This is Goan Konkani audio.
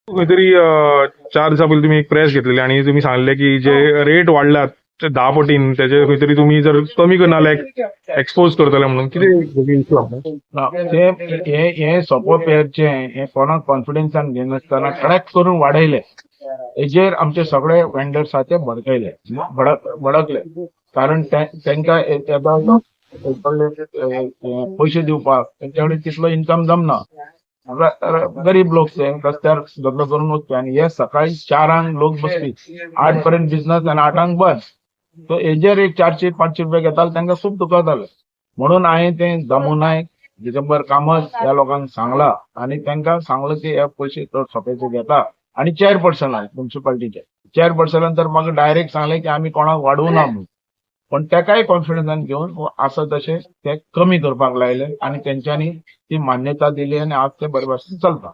खंय तरी 4 दिसां पयलीं तुमी एक प्रेस घेतलेली आनी तुमी सांगलें की जे रेट वाडल्यात ते 10 पटीन, तेजे खंय तरी तुमी जर कमी करना जाल्यार एक्सपोज करतले म्हणून. कितें इशू आसा? ना, ते हे हे सोपो पेरचे हे कोणाक कॉन्फिडन्सान घेनासतना कडक करून वाडयले. हेजेर आमचे सगळे वेंडर्स आहा ते भडकयले, भडकले, कारण तेंका पयशे दिवपाक तेंच्या कडेन तितलो इन्कम जमना. गरीब लोक ते रस्त्यार धंदो करून वचपी आनी हे सकाळी 4ांक लोक बसपी, 8 पर्यंत बिझनस आनी 8ांक बंद. सो हेजेर एक 400-500 रुपया घेताले, तांकां खूब दुखवताले. म्हणून हांवें तें दामू नायक, दिगंबर कामत ह्या लोकांक सांगला आनी तांकां सांगलां की हे पयशे चड सोंपेचे घेता. आनी चेअरपर्सनान, म्युन्सिपाल्टीचे चेअरपर्सनान तर म्हाका डायरेक्ट सांगलें की आमी कोणाक वाडोवना म्हणून. पण तेकाय कॉन्फिडन्सान घेवन आसा तशें ते कमी करपाक लायले आनी तेंच्यांनी ती मान्यता दिली आनी आज ते बरे भाशेन चलता.